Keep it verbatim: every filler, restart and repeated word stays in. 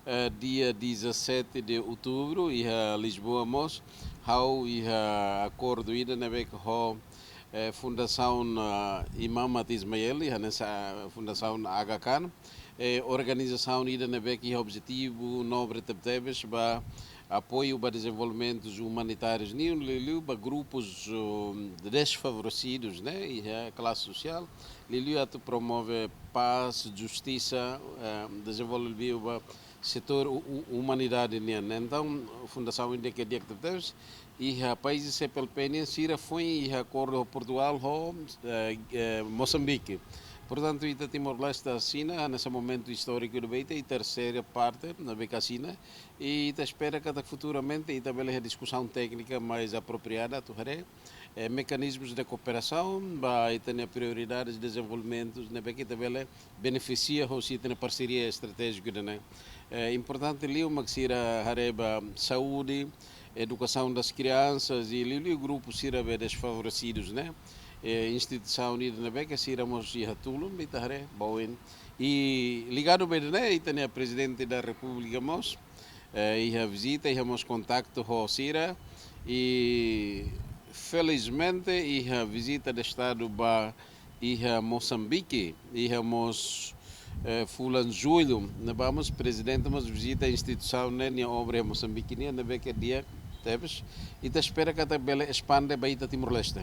Eh, dia dezassete de outubro, iha Lisboa mós, ha'u iha akordu ida ne'ebé ho, eh, Fundasaun, ah, Imam Mati Ismail, iha ne'e sa-, Fundasaun Aga Khan, eh, organizasaun ida ne'ebé iha objetivu nobre tebetebes ba apoiu ba dezenvolvimentus umanitárius nian, liuliu ba grupus, um, desfavorisidus, ne'e, iha klase sosiál, liuliu atu promove pás, justisa, eh, dezenvolve liu ba setór u-, u-, umanidade nian. Entaun, fundasaun ida ke di'ak tebes, iha país C P L P nian, sira foin iha akordu ho Portugal ho, eh, eh, Mosambike. Portantu, ita Timor-Leste asina, nesse momentu istóriku ida-ne'e, ita terseira parte, ne'ebé asina, i ita espera katak futuramente ita bele iha diskusaun téknika mais apropriada, atu haree, eh, mekanizmus de kooperasaun ba ita-nia prioridades de dezenvolvimentu ne'ebé ita bele benefisia hosi ita-nia parseria estratéjika ida-ne'e. Eh, importante liu mak sira haree ba saúde, educação das crianças i liuliu grupu sira be desfavorecidos, ne'e? Eh, instituisaun ida ne'ebé sira mós iha tulun, ita haree ba oin. I ligadu ba ida-ne'e, ita-nia Prezidente da Repúblika mós, eh, iha vizita, iha mós kontaktu ho sira, i felizmente iha vizita de Estadu ba iha Mosambike, iha mós, eh, fulan Jullu, ne'ebá mós Prezidente mós vizita instituisaun ne'e nia obra iha Mosambike nian, ne'ebé di'ak tebes, ita espera katak bele espande ba ita Timor-Leste.